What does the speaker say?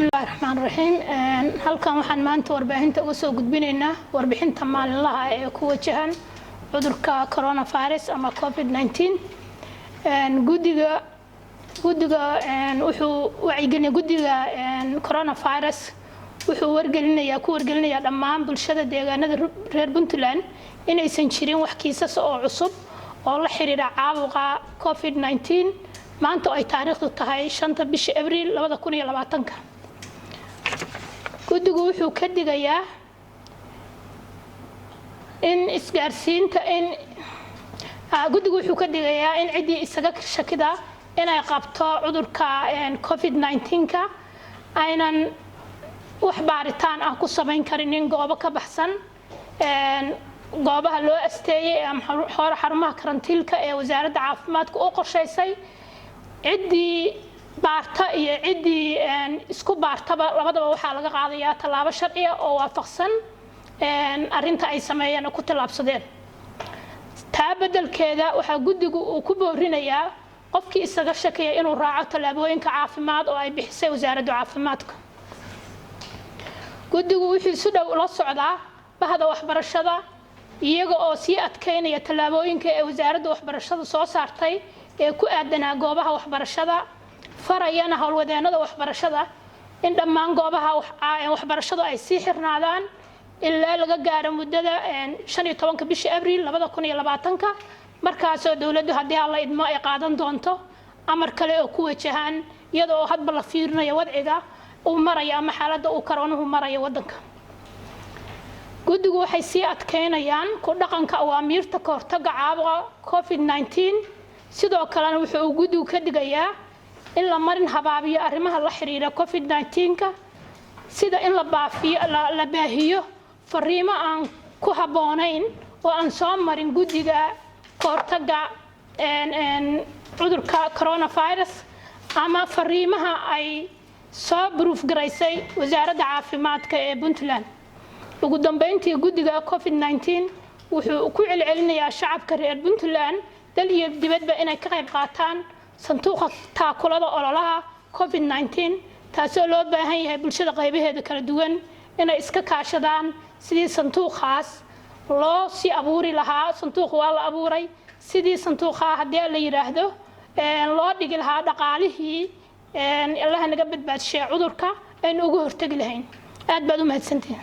Bismillahi Raxmaan Raxiim. Halkan waxaan maanta warbaahinta uga soo gudbinaynaa warbixinta maalinlaha ee ku wajahan cudurka coronavirus ama COVID-19. Guddiga wuxuu wacyigelinaya, guddiga coronavirus wuxuu wargelinayaa, ku wargelinayaa dhammaan bulshada deegaanada reer Puntland inaysan jirin wax kiisas oo cusub oo la xiriira caabuqa COVID-19 maanta oo ay taariikhdu tahay 5-ta bisha Abriil 2020-ka. Guddigu wuxuu ka digayaa in isgaarsiinta in guddigu wuxuu ka digayaa in ciddii isaga shakida inay qabto cudurka COVID-19-ka aynan wax baaritaan ah ku samayn karinin goobo ka baxsan goobaha loo asteeyey ama xarumaha karantiilka ee Wasaaradda Caafimaadka u qorshaysay. Ciddii baarta iyo ciddii isku baartaba, labadaba waxaa laga qaadayaa tallaabo sharciya oo waafaqsan arrinta ay sameeyeen oo ku tallaabsadeen. Taa beddelkeeda, waxaa guddigu uu ku boorinayaa qofkii isaga shakaya inuu raaco tallaabooyinka caafimaad oo ay bixisay Wasaaradda Caafimaadka. Guddigu wuxuu si dhow ula socdaa bahda waxbarashada, iyaga oo sii adkeynaya tallaabooyinka ee Wasaaradda Waxbarashada soo saartay ee ku aadanaa goobaha waxbarashada, farayana howlwadeennada waxbarashada in dhammaan goobaha waxbarashadu ay sii xirnaadaan ilaa laga gaaro muddada 15-ka bisha Abriil 2020-ka, markaasoo dowladdu, haddii Alla idmo, ay qaadan doonto amar kale oo ku wajahan, iyada oo hadba la fiirinayo wadciga uu marayo ama xaaladda uu karoonuhu marayo waddanka. Guddigu waxay sii adkeynayaan ku dhaqanka awaamiirta ka hortagga caabuqa COVID-19. Sidoo kalena wuxuu uu guddigu ka digayaa in la marin habaabiyo arrimaha la xiriira COVID-19-ka, sida in la baafiyo, la baahiyo fariimo aan ku habboonayn oo aan soo marin guddiga ka hortagga cudurka coronavirus ama fariimaha ay soo approve garaysay Wasaaradda Caafimaadka ee Puntland. Ugu dambeyntii, guddiga COVID-19 wuxuu ku celcelinayaa shacabka reer Puntland, dal iyo dibadba, inay ka qayb qaataan sanduuqa taakulada ololaha COVID-19, taasoo loo baahan yahay bulshada qaybaheeda kala duwan inay iska kaashadaan sidii sanduuqaas loo sii abuuri lahaa. Sanduuq waa la abuuray, sidii sanduuqaa, haddii la yidhaahdo, loo dhigi lahaa dhaqaalihii Allaha naga badbaadshay cudurka aynu uga hortegi lahayn. Aad baad u mahadsantihin.